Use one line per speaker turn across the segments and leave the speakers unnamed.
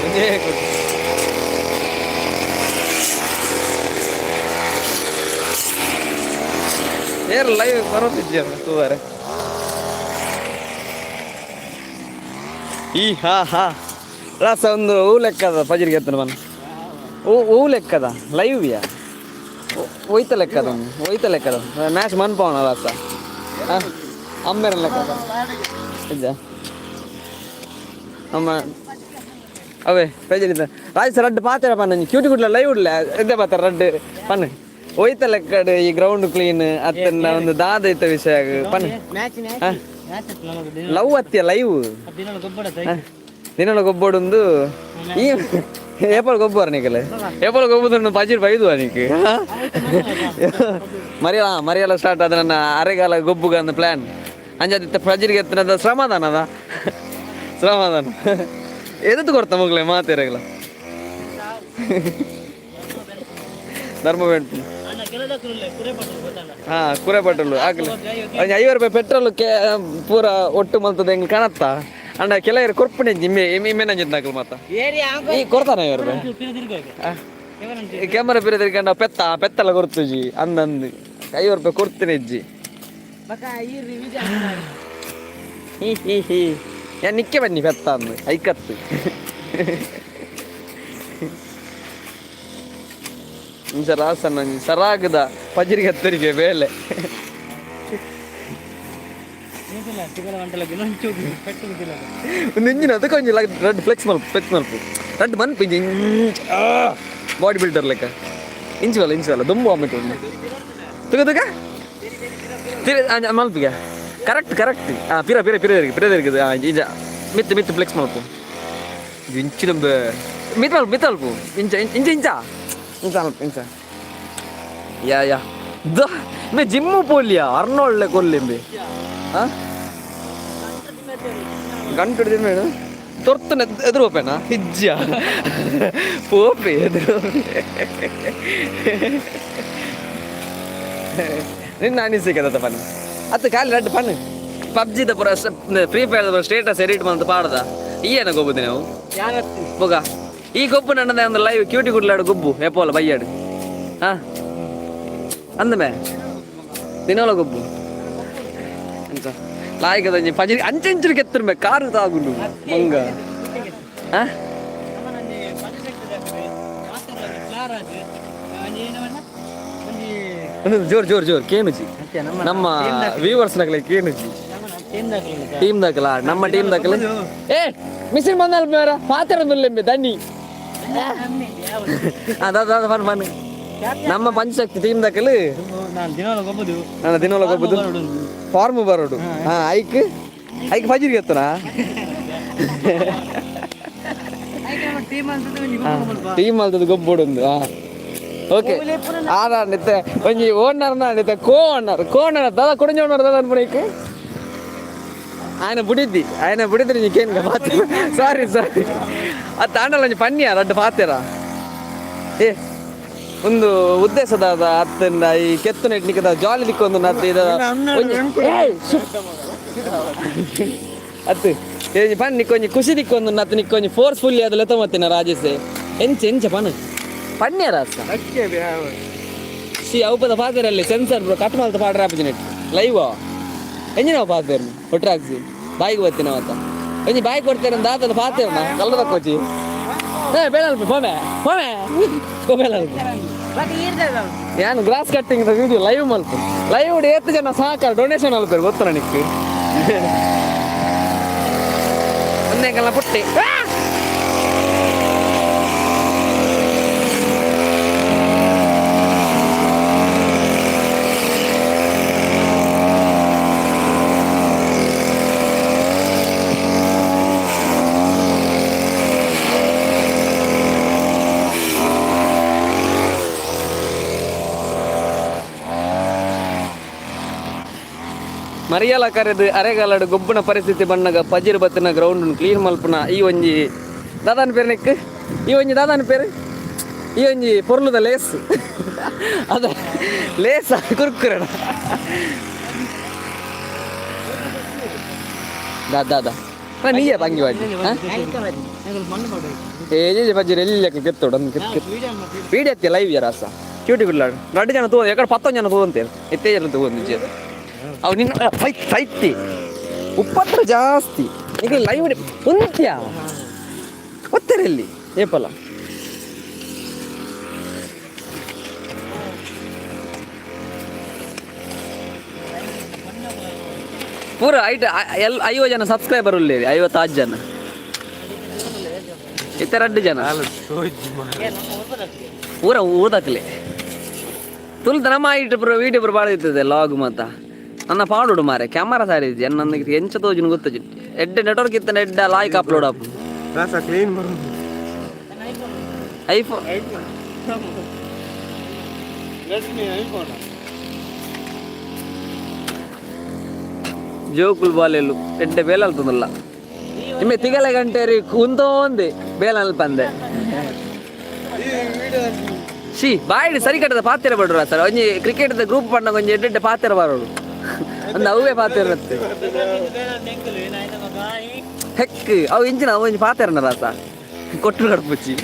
ಒಂಜೇ ಕೊಟ್ಟು. ಏರ್ ಲೈವ್ ಬರೋದಿದ್ಯಾ ತೂವರೆ. ಈ ಹಾ ಹಾ ರಸ ಒಂದು ಹೂ ಲೆಕ್ಕದ ಪಜಿರಿಗೆ ಎತ್ತನ ಬನ್ನ. ಹೂ ಹೂ ಲೆಕ್ಕದ ಲೈವ್ ಯಾ ಒಯ್ತ ಲೆಕ್ಕದ, ಒಯ್ತ ಲೆಕ್ಕದ ಮ್ಯಾಚ್ ಮನ್ಪವನ ರಸ. ಹಾಂ, ಅಮ್ಮೇರ ಲೆಕ್ಕದ ಇಜ್ಜ ಅಮ್ಮ. ಅವೇ ಪೆಜರಿದ ರಾಜ್ ರಡ್ಡ್ ಪಾತೆರ ಪನ್ನ. ಕ್ಯೂಟಿ ಗುಡ್ಲ ಲೈವ್ ಉಡ್ಲ ಎದ್ದೆ ಪಾತೆರ ರಡ್ಡ್ ಪನ್ನ. ಒಯ್ತ ಲೆಕ್ಕಡ್ ಈ ಗ್ರೌಂಡ್ ಕ್ಲೀನ್ ಅತ್ತನ್ನ ಒಂದು ದಾದ ಇತ್ತ ವಿಷಯ ಪನ್ನ. Love ಅತ್ಯ live. ದಿನಲ ಗೊಬ್ಬೊಡೊಂದು ಈ ಏಪಲ್ ಗೊಬ್ಬರ ನಿಕಲೆ. ಏಪಲ್ ಗೊಬ್ಬುದು ಪಜಿರ್ ಬೈದುವ ನಿಕ್. ಮರಿಯಲ್ಲ, ಮರಿಯಲ್ಲ ಸ್ಟಾರ್ಟ್ ಆದ ನನ್ನ ಅರೆಗಾಲ ಗೊಬ್ಬುಗ ಅಂದ್ ಪ್ಲಾನ್. ಅಂಜಾದಿತ್ತ ಪಜಿರಿಗೆ ಎತ್ತನದ ಶ್ರಮದಾನದ ಶ್ರಮದಾನ ಎದತ್ತು ಕೊಡ್ತ ಮುಗ್ಲೆ ಮಾತೇರಗಲ ಧರ್ಮ ಬೆಂಟು. ಹಾ, ಕುರೆ ಪೆಟ್ರೋಲ್ ಹಾಕ್ಲಿ. ಒಂಜಿ 50 ರೂಪಾಯಿ ಪೆಟ್ರೋಲ್ ಕೆ ಪೂರ ಒಟ್ಟು ಮಲ್ತದ ಎಂಗ್ ಕಾಣತ್ತ. ಅಂಡ ಕೆಲವರು ಕೊರ್ಪುಣೆ ಇಮ್ಮೆ ಇಮ್ಮೆ ನಂಜಿದ್ದಾಕಲ್ ಮತ್ತ ಈ ಕೊಡ್ತಾನೆ 50 ರೂಪಾಯಿ. ಕ್ಯಾಮರಾ ಪಿರ ತಿರ್ಗಂಡ ಪೆತ್ತ ಪೆತ್ತಲ ಕೊರ್ತುಜಿ ಅಂದಂದು 50 ರೂಪಾಯಿ ಕೊಡ್ತೇನೆ ಇಜ್ಜಿ. ಹಿ ಹಿ ಹಿ, ಯಾನ್ ನಿಕ್ಕೆ ಬನ್ನಿ ಪೆತ್ತ ಅಂದು ಐಕತ್ತು. ಇಂಚ ರಾಸನ್ನ ಸರಾಗದ ಪಜಿರಿಗೆ ಹತ್ತರಿಗೆ ಬೇಲೆ. ಒಂದು ಇಂಜಿನ್ ಅದಕ್ಕೆ ಒಂಜಿ ರೆಡ್ ಫ್ಲೆಕ್ಸ್ ಮಲ್ಪ, ಫ್ಲೆಕ್ಸ್ ಮಲ್ಪ ರಡ್ಡ್ ಮನ್ಪು. ಇಂಚ ಬಾಡಿ ಬಿಲ್ಡರ್ ಲೆಕ್ಕ ಇಂಚುವಲ್ಲ, ಇಂಚುವಲ್ಲ ದುಂಬು ಆಮಿಟ್ ಉಂಡು. ತುಗ ತುಗ ತಿರು ಮಲ್ಪಿಗೆ. Correct correct. ಹಾಂ, ಪಿರ ಪಿರ ಪಿರ ಪಿರ ತಿರುಗಿದೆ. ಹಾಂ, ಇಂಚ ಮಿತ್ತು ಮಿತ್ತು ಫ್ಲೆಕ್ಸ್ ಮಲ್ಪು. ಇಂಚಿನ ಮಿತ್ ಮಲ್ಪ, ಮಿತ್ ಮಲ್ಪು. ಇಂಚ ಇಂಚ ಇಂಚ ಇಂಚ ಮಲ್ಪ ಇಂಚ. ಯಾ ಯಾ the May gym ಪೋಲಿಯಾ ಅರ್ನೋಳ್ಳೆ ಕೊಲ್ಲಿಂಬಿ. ಹಾಂ, ಗಂಟು ಹಿಡಿದ ತೊರ್ತನ ಎದುರು ಹೋಪೇನಾ ಇಜ್ಜ ಪೋಪೆ ಎದುರು. ನಿನ್ನ ಅನಿಸಿಕೆ ಅದ ಪನ್ನಿ ಅತ್ತ ಖಾಲಿ ರಡ್ಡ್ ಪನ್ನಿ. ಪಬ್ಜಿದ ಪುರ ಫ್ರೀ ಫೈರ್ ಪುರ ಸ್ಟೇಟಸ್ ಎಡಿಟ್ ಮಂತ್ ಪಾಡ್ದ. ಈ ಏನ ಗೊಬ್ಬುದಿ ನಾವು ಬೊಗ ಈ ಗೊಬ್ಬು ನನ್ನದ ಒಂದು ಲೈವ್ ಕ್ಯೂಟಿ ಗುಡ್ಲಾಡು ಗೊಬ್ಬು ಎಪೋಲ ಬಯ್ಯಾಡು. ಹಾ, ಅಂದಮೆ ದಿನೋಲ ಗೊಬ್ಬು ಅಂಚ ಲಾಯ್ಕದ ಒಂಜಿ ಪಜಿ ಅಂಚೆಂಚು ಕೆತ್ತುರ್ಮೆ ಕಾರು ತಾಗುಂಡು ಮಂಗ. ಹಾ, ಜೋರ್ ಜೋರ್ ಜೋರ್ ಕೇನುಜಿ. ನಮ್ಮ ವ್ಯೂವರ್ಸ್ ನಗಲೆ ಕೇನುಜಿ. ಟೀಮ್ ದಾಕಲ, ನಮ್ಮ ಟೀಮ್ ದಾಕಲ. ಏ ಮಿಷಿನ್ ಬಂದಲ್ ಮೇರ ಪಾತ್ರ ನುಲ್ಲೆಂಬೆ ದಣ್ಣಿ. ಅದ ಅದ ಬನ್ ಬನ್. ನಮ್ಮ ಪಂಚಶಕ್ತಿ ಟೀಮ್ ದಾಕಲು. ನಾನು ದಿನೋಲ ಗೊಬ್ಬುದು, ಫಾರ್ಮ್ ಬರೋಡು. ಹಾ, ಐಕ್ ಐಕ್ ಫಜಿರಿಗೆ ಎತ್ತನ. ಟೀಮ್ ಅಲ್ತದ ಗೊಬ್ಬೊಡೊಂದು. ಹಾ, ಓಕೆ. ಆದ ನಿತ್ತೆ ಒಂಜಿ ಓನರ್ ನಿತ್ತೆ ಕೋ ಓನರ್, ಕೋ ಓನರ್ ದಾದ ಕೊಡಿಂಜ ಓನರ್ ದಾದ ಅನ್ಪುನೈಕ್. ఆయన ಬುಡಿದ್ದಿ, ఆయన ಬುಡಿದ್ರಿ. ನೀಕೇನ್ಗ ಮಾತು. ಸಾರಿ ಸಾರಿ. ಅದು ತಾಂಡಲ ಒಂಜಿ ಪನ್ಯ ರಡ್ಡ್ ಪಾತೆರ. ಏ ಒಂದು ಉದ್ದೇಶದ ಅತ್ತಂಡ ಈ ಕೆತ್ತು ನೆಟ್ನಿಕದ ಜಾಲಿ ದಿಕ್ಕೊಂದು ನತ್ತು ಇದ ಅತ್ತು ಏ ಪನ್ ನಿಕ್ಕೊಂಜಿ ಖುಷಿ ದಿಕ್ಕೊಂದು ನತ್ತು ನಿಕ್ಕೊಂಜಿ ಫೋರ್ಸ್ಫುಲ್ಲಿ ಅದು ಲೆತ್ತ ಮತ್ತಿನ ರಾಜೇಶ್ ಎಂಚ ಎಂಚ ಪನ್ ಪನ್ಯ ರಾಸ ಸಿ ಅವಪದ ಪಾತೆರಲ್ಲಿ ಸೆನ್ಸರ್ ಬ್ರೋ ಕಟ್ ಮಲ್ತ ಪಾಡ್ರ ಆಪುಜಿನೆಟ್ ಲೈವ್ ಎಂಜಿನ ಪಾತೆರ್ನಿ ಒಟ್ರಾಕ್ಸಿ ಬಾಯಿಗೆ ಬರ್ತೀನ ಮತ್ತ ಒಂಜಿ ಬಾಯಿ ಕೊಡ್ತೇನೆ ದಾತದ ಪಾತೆರ್ನ ಕಲ್ಲದ ಕೋಚಿ. ಏ ಬೇಡಲ್ಪ ಪೋಮೆ ಪೋಮೆ ಪೋಮೇಲಲ್ಪ. ಯಾನು ಗ್ರಾಸ್ ಕಟ್ಟಿಂಗ್ ವಿಡಿಯೋ ಲೈವ್ ಮಲ್ಪು. ಲೈವ್ ಏತ್ ಜನ ಸಾಕಾರ ಡೊನೇಷನ್ ಅಲ್ಪೇರು ಗೊತ್ತ ನನಗೆ. ಒಂದೇ ಪುಟ್ಟಿ. ಮರಿಯಲ ಕರೆದು ಅರೆಗಾಲಡು ಗೊಬ್ಬನ ಪರಿಸ್ಥಿತಿ ಬಣ್ಣಗ ಪಜಿರು ಬತ್ತಿನ ಗ್ರೌಂಡ್ ಕ್ಲೀನ್ ಮಲ್ಪುನ ಈ ಒಂಜಿ ದಾದಾನ ಪೇರು ನೆಕ್. ಈ ಒಂಜಿ ದಾದಾನ ಪೇರು. ಈ ಒಂಜಿ ಪೊರ್ಲುದ ಲೇಸ್ ಅದ ಲೇಸ್ ಕುರ್ಕುರಣ ದಾ ದಾ. ನೀಯೇ ಪಂಗಿ ವಾಡಿ ಏ ಏ ಬಜ್ಜಿ ಎಲ್ಲಿ ಕೆತ್ತೋಡು ಅಂದ್ ಕೆತ್ ಕೆತ್ ವೀಡಿಯೋ ಎತ್ತಿ ಲೈವ್ ಜರಾಸ ಕ್ಯೂಟಿ ಗುಡ್ಲಾಡು ರಡ್ಡು ಜನ ತೂವೊಂದು ಎಕಡೆ ಪತ್ತೊಂದು ಜನ ತೂವಂತೇರು ಎತ್ತೇ ಜನ ತೂವೊಂದು ಜೆ ಅವು ನಿನ್ನ ಸೈತ್ ಸೈತಿ ಉಪ್ಪತ್ರ ಜಾಸ್ತಿ ಈಗ ಲೈವ್ ಉಂತ್ಯ ಒತ್ತರಲ್ಲಿ ಏಪಲ್ಲ ಪೂರ ಐಟ್ ಎಲ್ 50 ಜನ ಸಬ್ಸ್ಕ್ರೈಬರ್ ಉಳ್ಳೇರಿ 56 ಜನ ಇತ್ತ ರಡ್ಡು ಜನ ಪೂರ ಊದಕ್ಲೆ ತುಲ್ತ ನಮ್ಮ ಐಟ್ ಪೂರ ವೀಡಿಯೋ ಪೂರ ಭಾಳ ಇರ್ತದೆ ಲಾಗ್ ಮಾತ ನನ್ನ ಪಾಡುಡು ಮಾರೆ ಕ್ಯಾಮರಾ ಸಾರಿ ಇದೆ ನನ್ನ ಎಂಚ ತೋಜುನು ಗೊತ್ತಜಿ ಎಡ್ಡೆ ನೆಟ್ವರ್ಕ್ ಇತ್ತ ಎಡ್ಡೆ ಲಾಯ್ಕ್ ಅಪ್ಲೋಡ್ ಆಪು
ಕ್ಲೀನ್ ಬರೋದು
ಐಫೋನ್ ಜೋಕುಲ್ ಬಾಲೆಲ್ಲು ಎಡ್ಡೆ ಬೇಲಲ್ತದಲ್ಲ ನಿಮ್ಮೆ ತಿಗಲೆ ಗಂಟೆ ರೀ ಕುಂತೋಂದೆ ಬೇಲಲ್ ಪಂದೆ she ಬಾಯಿಡ್ ಸರಿ ಕಟ್ಟದ ಪಾತ್ರೆ ಬಡ್ರ ಸರ್ ಒಂಜಿ ಕ್ರಿಕೆಟ್ ಗ್ರೂಪ್ ಪಂಡ ಒಂಜಿ ಎಡ್ಡೆ ಪಾತ್ರೆ ಬರೋಡು ಒಂದು ಅವೇ ಪಾತ್ರೆ ಇರುತ್ತೆ ಹೆಕ್ ಅವು ಇಂಚಿನ ಅವು ಒಂಜಿ ಪಾತ್ರೆ ರಾಸ ಕೊಟ್ಟರು ಕಡ್ಪುಚ್ಚಿ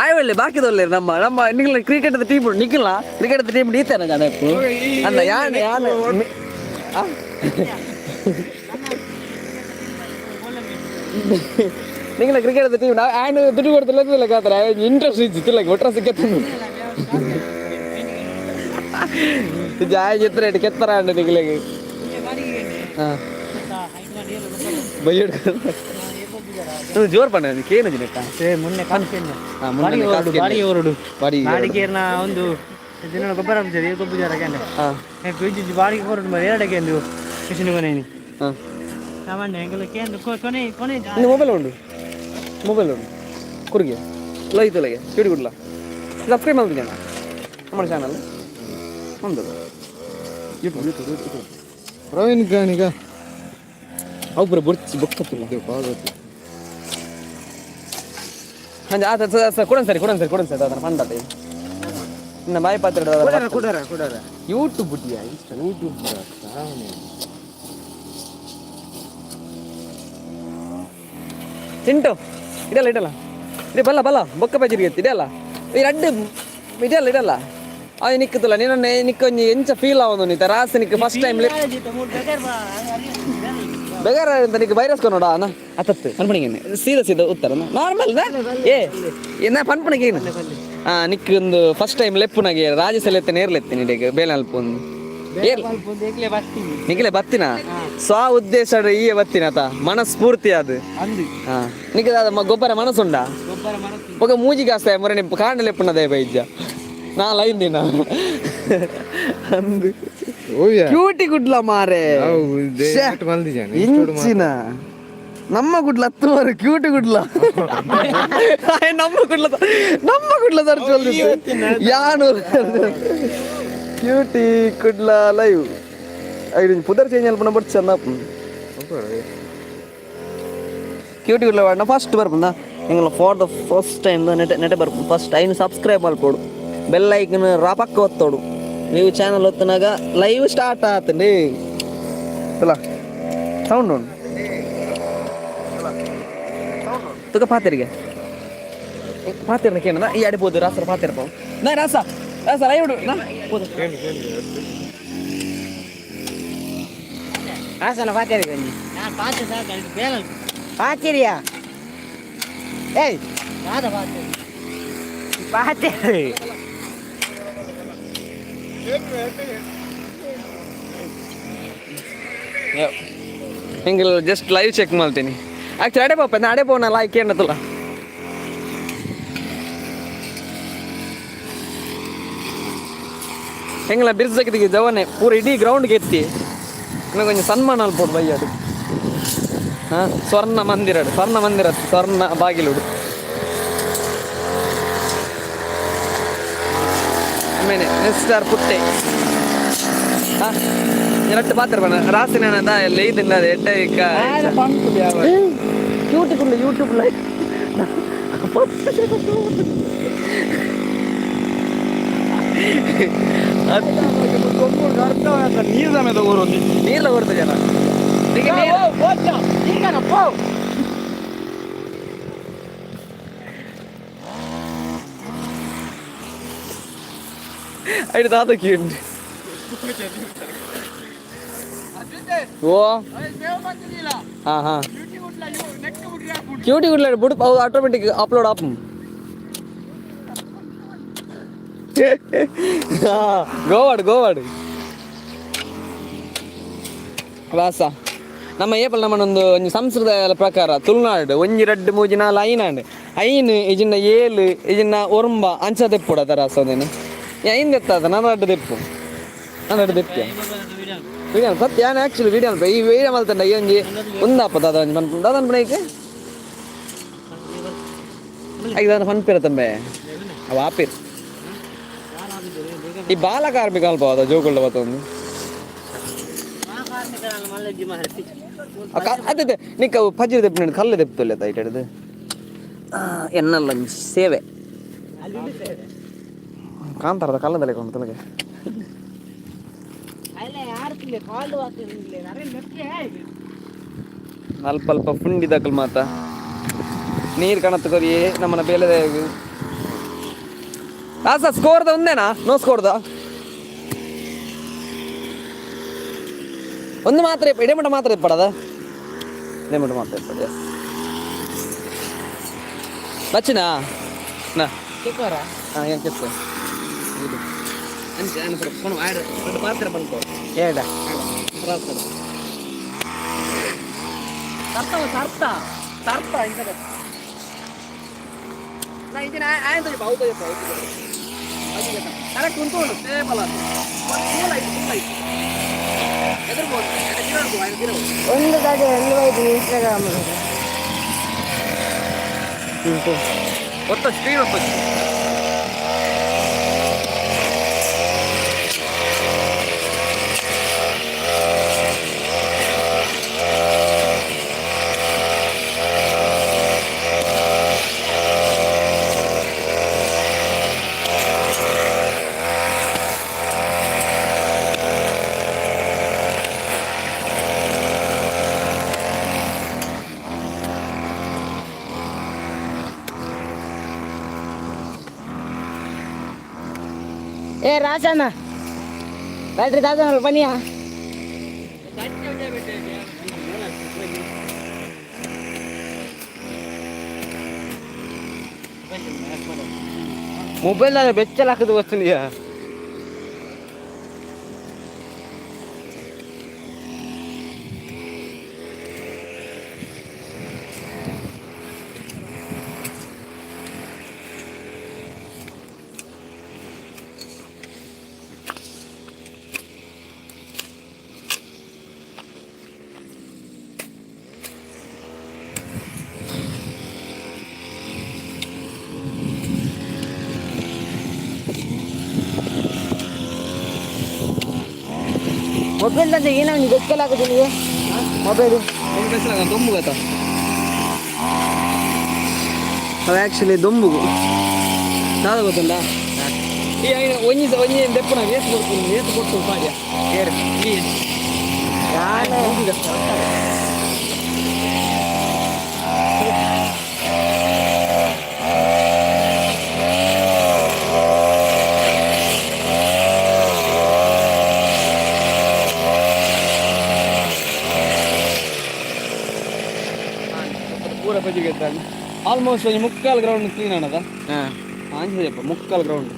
ಆಯ್ ಒಳ್ಳೆ ಬಾಕಿದೊಲ್ಲೆ ನಮ್ಮ ನಮ್ಮ ನಿಖಿಲ ಕ್ರಿಕೆಟ್ ಟೀಮ್ ನಿಖಿಲ ಕ್ರಿಕೆಟ್ ಟೀಮ್ ನೀತೇನೆ ಜನ ಅಂದ ಯಾನ್ ಯಾನ್ ನಿಖಿಲ ಕ್ರಿಕೆಟ್ ಟೀಮ್ ನಾವು ಆ್ಯಂಡ್ ದುಡ್ಡು ಕೊಡ್ತಿಲ್ಲ ತಿಲ್ಲ ಕಾತರ ಇಂಟ್ರೆಸ್ಟ್ ಇತ್ತು ಒಟ್ರ ಸಿಕ್ಕತ್ತು ಜಾಯ ಚಿತ್ರ ಇಟ್ಟು ಕೆತ್ತರ ಅಂಡ ನಿಖಿಲಗೆ ಹಾಂ ಬಯ್ಯಡ್ ಜೋರ್ ಪಣ್ಣ ಕೇನು ಜಿನೆಟ್ಟ
ಮೊನ್ನೆ ಬಾಡಿಗೆ ಹೊರಡು ಬಾಡಿಗೆ ಒಂದು ದಿನ ಗೊಬ್ಬರ ಗೊಬ್ಬರ ಜರ ಬಾಡಿಗೆ ಹೊರಡು ಮರಿ ಎರಡಕ್ಕೆ ಎಂದು ಮಿಷಿನ್ ಕೊನೆ ಸಾಮಾನ್ಯ ಕೇಂದ್ರ ಕೊನೆ ಕೊನೆ
ಮೊಬೈಲ್ ಉಂಡು ಮೊಬೈಲ್ ಉಂಡು ಕುರಿಗೆ ಲೈತುಲಗೆ ಚೂಡಿ ಗುಡ್ಲ ಸಬ್ಸ್ಕ್ರೈಬ್ ಮಾಡ್ತೀನಿ ನಮ್ಮ ಚಾನಲ್ ಒಂದು YouTube YouTube YouTube
Praveen Kaniga
ಅವು ಪೂರ ಬುರ್ಚಿ ಬೊಕ್ಕತ್ತಿಲ್ಲ ಅಂಜ ಆತ ಸರ್ ಕೊಡನ್ ಸರಿ ಕೊಡನ್ ಸರಿ ಕೊಡನ್ ಸರ್ ಅದನ್ನ ಪಂಡತೆ ಇನ್ನ ಬಾಯಿ ಪಾತ್ರೆ
ಕುಡರ ಕುಡರ
ಯೂಟ್ಯೂಬ್ ಬುಟ್ಟಿಯಾ
ಯೂಟ್ಯೂಬ್
ತಿಂಟು ಇದಲ್ಲ ಇದಲ್ಲ ಇದೆ ಬಲ್ಲ ಬಲ್ಲ ಬೊಕ್ಕ ಬಜ್ಜಿಗೆ ಇದೆಲ್ಲ ಈ ರಡ್ಡು ಇದೆಲ್ಲ ಇದಲ್ಲ ಅವು ನಿಕ್ಕುತ್ತಲ್ಲ ನೀನು ನಿಕ್ಕೊಂಜಿ ಎಂಚ ಫೀಲ್ ಆವೊಂದು ನೀತ ರಾಸ ನಿಕ್ ಫಸ್ಟ್ ಟೈಮ್ ಬೇಗಾರ ಅಂತ ನಿಕ್ ವೈರಸ್ ಕೊನೋಡ ಅಣ್ಣ ಅತ್ತತ್ತು ಪನ್ಪಣಿಗೆ ಸೀದಾ ಸೀದಾ ಉತ್ತರ ನಾರ್ಮಲ್ ಏ ನಾ ಪನ್ಪಣಿಗೆ ಏನು ಹಾಂ ನಿಕ್ ಒಂದು ಫಸ್ಟ್ ಟೈಮ್ ಲೆಪ್ಪುನಾಗೆ ರಾಜಸಲೆ ಎತ್ತ ನೇರ್ಲೆತ್ತೀನಿ ಇಡೀಗ ಬೇಲಲ್ಪ ಒಂದು ನಿಖಿಲೆ ಬತ್ತಿನ ಸ್ವ ಉದ್ದೇಶ ಈಯೆ ಬತ್ತಿನ ಆತ ಮನಸ್ಫೂರ್ತಿ ಅದು ಹಾ ನಿಖಿಲ ಗೊಬ್ಬರ ಮನಸ್ಸುಂಡ ఒక ಮೂಜಿ ಕಾಸ್ತ ಮೊರೆ ಕಾಂಡಲೆ ಪುಣ್ಣದೇ ಬೈಜ ನಾ ಲೈನ್ ದಿನ ಅಂದು ಕ್ಯೂಟಿ ಗುಡ್ಲ ಮಾರೆ ಇಂಚಿನ ನಮ್ಮ ಗುಡ್ಲ ಹತ್ತು ಮಾರು ಕ್ಯೂಟಿ ಗುಡ್ಲ ನಮ್ಮ ಗುಡ್ಲ ನಮ್ಮ ಗುಡ್ಲ ಸರ್ಚ್ ಯಾನು ಕ್ಯೂಟಿ ಕುಡ್ಲ ಲೈವ್ ಐದು ಪುದರ್ ಚೇಂಜ್ ಅಲ್ಪ ಬಟ್ ಚಂದ ಕ್ಯೂಟಿ ಗುಡ್ಲ ವಾಡಿನ ಫಸ್ಟ್ ಬರ್ಪುಂದ ಎಂಗಲ ಫಾರ್ the first time ನೆಟೆ ನೆಟೆ ಬರ್ಪು ಫಸ್ಟ್ ಐನು ಸಬ್ಸ್ಕ್ರೈಬ್ ಮಲ್ಪೋಡು ಬೆಲ್ ಐಕನ್ ರಾಪಕ್ಕ ಒತ್ತೋಡು ನೀವು ಚಾನಲ್ ಒತ್ತನಾಗ ಲೈವ್ ಸ್ಟಾರ್ಟ್ ಆತಂడి ಅಲ್ಲ ಸೌಂಡ್ ಉಂಡು ತುಕ ಪಾತೆರಿಗೆ ಪಾತೆರ್ನ ಕೇಳ ಈ ಅಡೆ ಪೋದು ರಾಸರ ಪಾತೆರ್ ಪಾವು ನಾ ರಾಸ ರಾಸ ಲೈವ್ ನಾ ಪೋದು
ರಾಸನ ಪಾತೆರಿಗೆ ಬನ್ನಿ ಪಾತಿರಿಯಾ ಏಯ್ ಪಾತೇರಿ
ಹಿಂಗೆ ಜಸ್ಟ್ ಲೈವ್ ಚೆಕ್ ಮಾಡ್ತೀನಿ ಆಕ್ಚುಲಿ ಅಡೆ ಪಾಪ ನಾ ಅಡೆ ಪೋನ ಲೈಕ್ ಏನತ್ತಲ್ಲ ಹೆಂಗಲ ಬಿರ್ಸಕ್ಕಿಗೆ ಜವನೆ ಪೂರ ಇಡೀ ಗ್ರೌಂಡ್ಗೆ ಎತ್ತಿ ಇನ್ನು ಕೊಂಚ ಸನ್ಮಾನ ಅಲ್ಪೋಡು ಬಯ್ಯಾಡು ಹಾಂ ಸ್ವರ್ಣ ಮಂದಿರ ಸ್ವರ್ಣ ಮಂದಿರ ಸ್ವರ್ಣ ಬಾಗಿಲುಡು ಆಮೇಲೆ ಮಿಸ್ಟರ್ ಪುಟ್ಟೆ ಹಾಂ ಎರಡು ಪಾತ್ರ ಬಣ್ಣ ರಾಸಿನ ಲೇಯ್ದಿಲ್ಲ ಎಡ್ಡೆ ಕ್ಯೂಟಿ ಯೂಟ್ಯೂಬ್ ಲೈಕ್
ನೀರು ಸಮೇತ ಊರೊಂದು
ನೀರ್ಲ ಕೊಡ್ತ ಜನ. ಐದು ದಾದಕ್ಕೆ ಉಂಟು. ಓ ಹಾ ಹಾ, ಕ್ಯೂಟಿ ಗುಡ್ಲ ಬುಡ್, ಅವು ಆಟೋಮೆಟಿಕ್ ಅಪ್ಲೋಡ್ ಆಪು. ಗೋವಾಡ್ ಗೋವಾಡ್ ವಾಸ. ನಮ್ಮ ಏಪಲ್ ನಮ್ಮನೊಂದು ಒಂಜಿ ಸಂಸ್ಕೃತ ಪ್ರಕಾರ ತುಳುನಾಡು ಒಂಜಿ ರಡ್ಡ್ ಮೂಜಿ ನಾಲ್ ಐನಾಂಡ್, ಐನ್ ಇಜಿನ್ನ ಏಳು ಇಜಿನ್ನ ಒರುಂಬ ಅಂಚ ದೆಪ್ಪುಡ ತರ. ಐನ್ ದೆತ್ತಾದ ನಾನು ರಡ್ಡ್ ದೆಪ್ಪು, ನಾನು ರಡ್ಡ್ ದೆಪ್ಪಿಯ ವಿಡಿಯೋ ಸತ್ಯ. ಯಾನ್ ಆಕ್ಚುಲಿ ವಿಡಿಯೋ ಈ ವಿಡಿಯೋ ಮಲ್ತಂಡ ಈ ಒಂಜಿ ಉಂದಾಪ ದಾದ ಒಂಜಿ ಪನ್ಪು ದಾದ ಅನ್ಪುನ ಐಕ್ ಐಕ್ ದಾದ ಪನ್ಪಿರ ತಂಬೆ ಅವ ಆಪಿರ್. ಈ ಬಾಲ ಕಾರ್ಮಿಕ ಅಲ್ಪ ಅದ ಜೋಗುಳ್ಳ ಬತ್ತೊಂದು. ಅದೇ ಅದೇ, ನಿಕ್ಕ ಅವು ಪಜ್ಜಿ ದೆಪ್ಪು, ಕಲ್ಲು ದೆಪ್ಪುತ್ತಲ್ಲ ಐಟ್ ಹಿಡ್ದು ಎನ್ನಲ್ಲ ಸೇವೆ ಕಾಂತಾರದ ಕಲ್ಲದಲ್ಲೇ ಕೊಂಡು ತಲೆಗೆ. ಅಲ್ಪ ಅಲ್ಪ ಪುಂಡಿ ದಕಲ್ ಮಾತ ನೀರು ಕಣತ್ತು ಕೊರಿಯೇ ನಮ್ಮನ ಬೇಲೆದ. ಆಸ ಸ್ಕೋರ್ದ ಒಂದೇನಾ? ನೋ ಸ್ಕೋರ್ದ ಒಂದು ಮಾತ್ರ, ಇಡಮಟ ಮಾತ್ರ ಇಪ್ಪಡದ, ಇಡಮಟ ಮಾತ್ರ ಇಪ್ಪಡ. ಎಸ್ ಬಚ್ಚಿನಾ ನಾ. ಹಾಂ, ಏನು ಕೆತ್ತ ಇದು ಅಂಚೆ ಅನ್ಸರ ಕೊನು ಆಡ್ ದೊಡ್ಡ ಪಾತ್ರೆ ಬಂತು.
ಏಡ.
ಸರ್ತ ಸರ್ತ ಸರ್ತ ಇಂತ ನಾ ಇದನ್ನ ಆಯ್ತು ಹೌದು. ಕರೆಕ್ಟ್ ಉಂಟು, ಸ್ಟೇಬಲ್ ಅದು. ಕೂಲ್ ಆಯ್ತು, ಕೂಲ್ ಆಯ್ತು. ಎದುರ್ಬೋದು.
ಒಂದು ಗಾಡಿ ಒಂದು ಬೈದು ಇನ್ಸ್ಟಾಗ್ರಾಮ್.
ಒತ್ತ ಸ್ಕ್ರೀನ್ ಒತ್ತ.
ಏ ರಾಜಣ್ಣ, ಬ್ಯಾಟ್ರಿ ದಾದನ ಬನ್ನಿಯಾ.
ಮೊಬೈಲ್ ಬೆಚ್ಚಲ್ ಹಾಕದು ವಸ್ತುನಿಯಾ.
ಮೊಬೈಲ್ ಅಂದ್ರೆ ಏನೋ ಬೆಚ್ಚಲ್ ಹಾಕುದು ನೀವು ಮೊಬೈಲು.
ದೊಂಬು ಗೊತ್ತಾ ಅದು? ಆ್ಯಕ್ಚುಲಿ ದೊಂಬುಗು ದಾದ ಗೊತ್ತುಂಡ? ಈ ಐನ ಒಂಜಿ ಒಂಜಿ ದೆಪ್ಪುನ ವೇಸ್ಟ್ ಕೊಡ್ತೀನಿ, ವೇಸ್ಟ್ ಕೊಡ್ತು ಪಾಡ್ಯ.
ಏರ್.
ಈ
ನಾನು
ಪೂರ ಪಜಿಗೆ ಆಲ್ಮೋಸ್ಟ್ ಒಂಜಿ ಮುಕ್ಕಾಲು ಗ್ರೌಂಡ್ ಕ್ಲೀನ್ ಆನದ.
ಹಾಂ.
ಆಂಜನೇಯಪ್ಪ ಮುಕ್ಕಾಲು ಗ್ರೌಂಡ್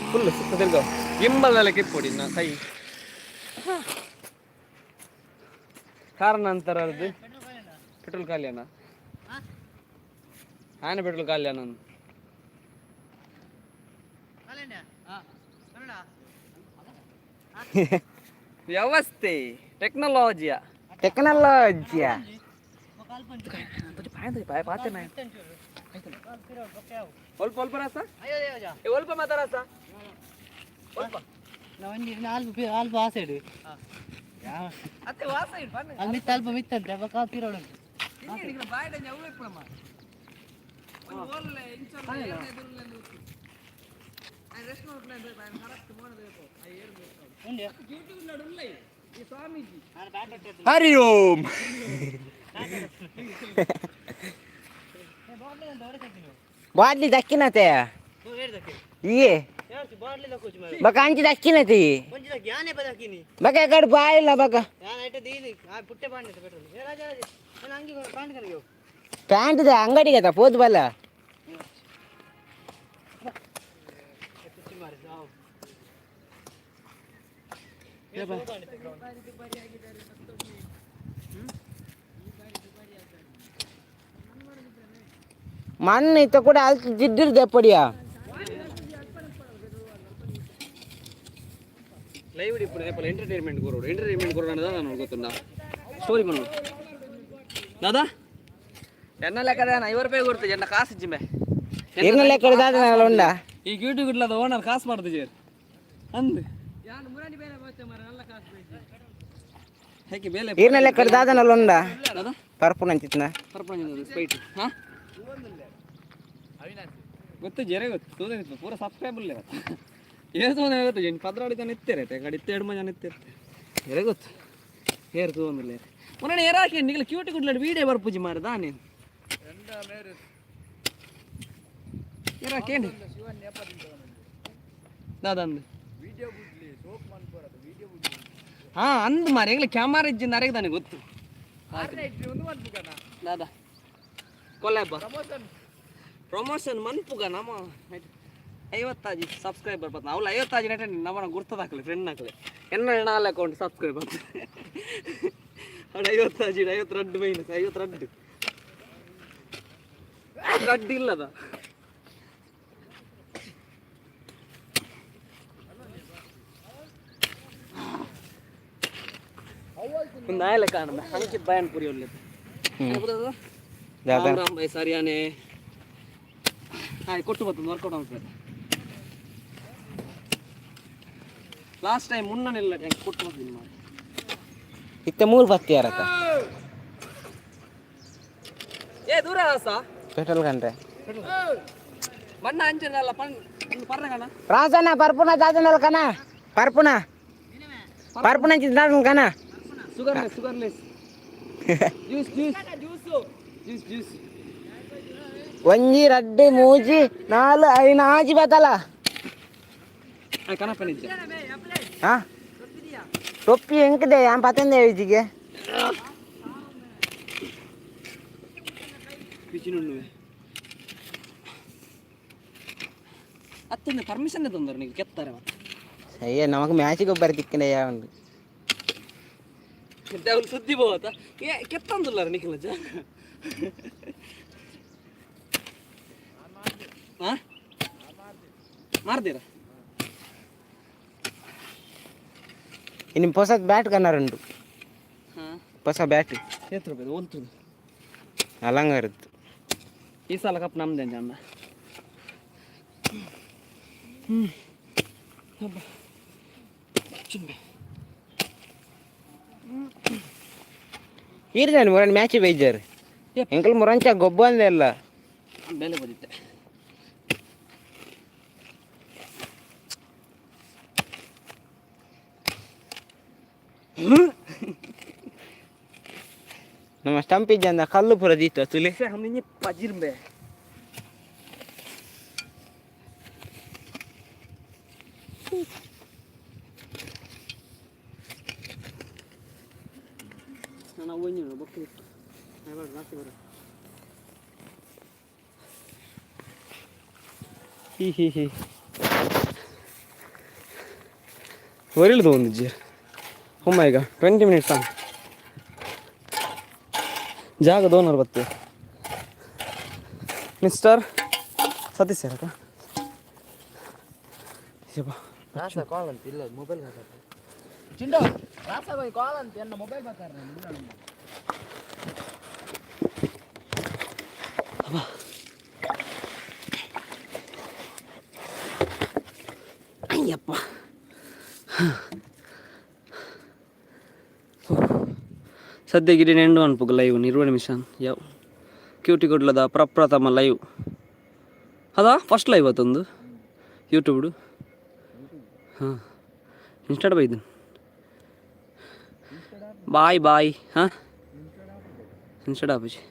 ಫುಲ್ ಸುತ್ತ ತಿರ್ಗ ಗಿಂಬಲ್ ಕಿಪ್ಪೊಡಿ ನಾ ಕೈ ಕಾರಣ ಅಂತಾರ. ಅದು ಪೆಟ್ರೋಲ್ ಖಾಲಿ ಅಣ್ಣ, ಆನೆ ಪೆಟ್ರೋಲ್ ಖಾಲಿ ಅಣ್ಣ. ವ್ಯವಸ್ಥೆ ಟೆಕ್ನಾಲಜಿಯ.
ಟೆಕ್ನಾಲಜಿಯಾ.
ಒಲ್ಪ ಒಲ್ಪ ರಾಸ, ಒಲ್ಪ ಮಾತಾರಾಸ ಒಲ್ಪ.
ಒಂಜಿ ನಾಲ್ಕು ಅಲ್ಪ ಆ ಸೈಡ್.
ಅತ್ತೆ ವಾಸ ಇಡು ಬನ್ನಿ.
ಅಲ್ಲಿ ಮಿತ್ತ ಅಲ್ಪ ಮಿತ್ತಂತೆ ಅಪ್ಪ ಕಾಲು ಪಿರೋಡು.
ಹರಿ ಓಂ. ಬಾಟ್ಲಿ ದಕ್ಕಿನತೆ ಇಯೇ ಬಕ ಅಂಚಿ ದಕ್ಕಿನತೆ ಬಕ ಕಡೆ ಬಾಯಿಲ್ಲ ಬಕ ಪ್ಯಾಂಟ್ ಅಂಗಡಿಗೆ ಅದ ಪೋದು ಬಲ್ಲ. ಮಣ್ಣು ಇತ್ತ ಕೂಡ ಅಲ್ತು ಜಿಡ್ಡಿರ್ದೆ ಪಡಿಯ.
ಲೈವ್ ಇಪ್ಪು ಏಪಲ್ ಎಂಟರ್ಟೈನ್ಮೆಂಟ್ ಕೊರೋಡು, ಎಂಟರ್ಟೈನ್ಮೆಂಟ್ ಕೊರೋಡು ನಾನು ಗೊತ್ತುಂಡ ಸ್ಟೋರಿ ಮಣ್ಣು ದಾದಾ ಎನ್ನ ಲೆಕ್ಕದ 50 ರೂಪಾಯಿ ಕೊಡ್ತು ಎನ್ನ ಕಾಸು ಇಜ್ಜಿಂಬೆ.
ಎನ್ನ ಲೆಕ್ಕದ ದಾದ ಉಂಡ.
ಈ ಕ್ಯೂಟಿ ಗುಡ್ಲದ ಓನರ್ ಕಾಸು ಮಾಡ್ದು ಜೇರ್ ಅಂದು ಹೇಗೆ ಬೇಲೆ.
ಈರ್ನ ಲೆಕ್ಕದ ದಾದನಲ್ಲ ಉಂಡ.
ದಾದಾ.
ಪರ್ಪುನ ಅಂಚಿತ್ನ.
ಪರ್ಪಣ ಸ್ಪೈಟ್ ಹಾ ಗೊತ್ತು ಜರೆ ಗೊತ್ತು ತೂದೆ ಪೂರ ಸಬ್ಸ್ಕ್ರೈಬ್ ಇಲ್ಲ. ಏಸು ಮನೆ ಗೊತ್ತು ಎಂಟು 12 ಜನ ಇತ್ತೇರೆ ಕಡೆ ಇತ್ತೆ 2 ಜನ ಇತ್ತಿರ್ತೆ ಎರೆ ಗೊತ್ತು ಏರ್ ತೂವೊಂದಿಲ್ಲ. ಮೊನ್ನೆ ಏರ್ ಹಾಕಿ ನಿಗಲ ಕ್ಯೂಟಿ ಗುಡ್ಲಾಡ್ ವೀಡಿಯೋ ಬರ್ಪುಜಿ ಮಾರೆ ದಾನೆ ಏರ್ ಹಾಕೇಂಡಿ ದಾದಂದು ಹಾ ಅಂದ್ ಮಾರೆ ಎಂಗ್ಲ ಕ್ಯಾಮರಾ ಇಜ್ಜಿಂದ ಅರೆಗೆ ತಾನೆ ಗೊತ್ತು ದಾದಾ ಕೊಲ್ಲಾಬ ಪ್ರಮೋಷನ್ ಮನ್ಪುಗ ನಮ್ಮ 50 ಸಬ್ಸ್ಕ್ರೈಬರ್ ಬತ್ತ ಅವಳು 50 ನೆಟ್ ನಮ್ಮನ ಗುರ್ತದ ಹಾಕಲಿ ಫ್ರೆಂಡ್ ಹಾಕಲಿ ಎನ್ನ ನಾಲ್ ಅಕೌಂಟ್ ಸಬ್ಸ್ಕ್ರೈಬರ್ ಅಡ 50 52 ಮೈನಸ್ 52 ರಡ್ಡು ಇಲ್ಲದ. ಒಂದು ಆಯಲೆ ಕಾಣದ ಅಂಕಿತ್ ಬಯಾನ್ ಪುರಿ ಒಳ್ಳೆ.
ದಾದಾ.
ರಾಮ್ ರಾಮ್ ಬೈ ಸರಿಯಾನೆ ಹಾಯ್ ಕೊಟ್ಟು ಬರ್ತದೆ ವರ್ಕೌಟ್ ಆಗ್ತದೆ. ಲಾಸ್ಟ್ ಟೈಮ್ ಮುನ್ನನಿಲ್ಲ ಹೆಂಗೆ ಕೊಟ್ಟು ಬರ್ತೀನಿ ಮಾಡಿ.
ಇತ್ತ ಮೂರು ಬತ್ತಿ ಯಾರತ್ತ.
ಏ ದೂರ ಆಸ.
ಪೆಟ್ರೋಲ್ ಕಂಡ್ರೆ.
ಬಣ್ಣ ಅಂಚನಲ್ಲ ಪಣ್ ಒಂದು ಪರ್ರಗಣ.
ರಾಜಣ್ಣ ಪರ್ಪುನ ದಾದನಲ್ಲ ಕಣ ಪರ್ಪುನ ಪರ್ಪುನ ಅಂಚಿತ್ ಕಣ.
Sugarless, sugarless juice, juice, juice, juice.
ಒಂಜಿ ರಡ್ಡು ಮೂಜಿ ನಾಲ್ ಐನು ಆಜಿ ಬತ್ತಲ್ಲ.
ಕನಪನಿಜ್ಜ.
ಹಾ ಟೊಪ್ಪಿ ಎಂಕದೆ ಯಾನ್ ಪತ್ತಂದೆ ಇಜ್ಜಿಗೆ.
ಪಿಚಿನುಣ್ಣುವೆ ಅತ್ತೊಂದು ಪರ್ಮಿಷನ್ ತಂದರು ನೀವು ಕೆತ್ತಾರೆ ಮತ್ತೆ.
ಅಯ್ಯ ನಮಕ್ ಮ್ಯಾಚ್ ಗೊಬ್ಬರ ತಿಕ್ಕಂಡೆ ಉಂಡು.
ಅವ್ರು ಸುದ್ದಿ ಬೋತ ಏ ಕೆತ್ತಂದುಲ್ಲಾರ ನಿಖಿಲ ಜ ಹಾ ಮಾರ್ದಿರ.
ಇನ್ನು ಹೊಸದ್ ಬ್ಯಾಟ್ ಕನ್ನರುಂಡು.
ಹಾ.
ಹೊಸ ಬ್ಯಾಟ್.
ಏತ್ ರೂಪಾಯಿ ಓಲ್ತುದು?
ಅಲಂಗಾರದ್ದು.
ಈ ಸಲ ಕಪ್ ನಮ್ದೆ ಅಣ್ಣ. ಹ್ಞೂ ಹಬ್ಬ ಚುಂಬೆ.
ಈರ್ದಾನೆ ಮುರನ್ ಮ್ಯಾಚ್ ಬೇಜಾರು.
ಯಪ್.
ಎಂಕಲ್ ಮುರಂಚ ಗೊಬ್ಬ ಅಂದೆ ಅಲ್ಲ.
ಬೇಲೆ ಬಂದಿತ್ತೆ.
ನಮ್ಮ ಸ್ಟಂಪ್ ಇಜ್ಜಂದ ಕಲ್ಲು ಪೂರ ದೀತ ತುಲಿ.
ಹಮ್ನಿ ಪಜಿರ್ಬೆ. ನಾನು ಒಂಜಿ ಬೊಕ್ಕ ಜಾಸ್ತಿ ಬರ ಹಿ ಹಿ ಹಿ ಒರಿಲ್ದು ಒಂದು ಜೀರ್ ಹುಮ್ಮ ಈಗ 20 ಮಿನಿಟ್ಸ್ ಆನ್ ಜಾಗ ದೋನರ್ ಬತ್ತೆ ಮಿಸ್ಟರ್ ಸತೀಶ್ ಸರ್ ಅಕ್ಕ.
ಕಾಲ್ ಅಂತ ಇಲ್ಲ ಮೊಬೈಲ್ ಕಾಲ್ ಅಂತ ಎನ್ನ ಮೊಬೈಲ್ ಬೇಕಾರೆ.
ಅಯ್ಯಪ್ಪ ಸದ್ಯಕ್ಕೆ ಇಡೀ ಎಂಡು ಅನ್ಪುಗ ಲೈವ್ 20 ನಿಮಿಷ ಯಾವ ಕ್ಯೂಟಿ ಕೊಡ್ಲದ ಪ್ರಪ್ರಥಮ ಲೈವ್ ಅದಾ ಫಸ್ಟ್ ಲೈವ್ ಅತ್ತೊಂದು ಯೂಟ್ಯೂಬ್ಡು ಹಾಂ ಇನ್ಸ್ಟಾಡ್ ಬೈದು. Boy boy. ಹಾಂ, ಇನ್ಸ್ಟೆಡ್ ಆಪುಜಿ.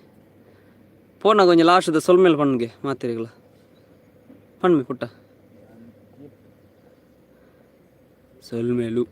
ಪೋನಾಗ ಒಂಜಿ ಲಾಸ್ಟ್ದ ಸೊಲ್ಮೆಲ್ ಪಣ್ಗೆ ಮಾತೆರಿಗಳ ಪಣ್ಮೆ ಪುಟ್ಟ ಸೊಲ್ಮೆಲು.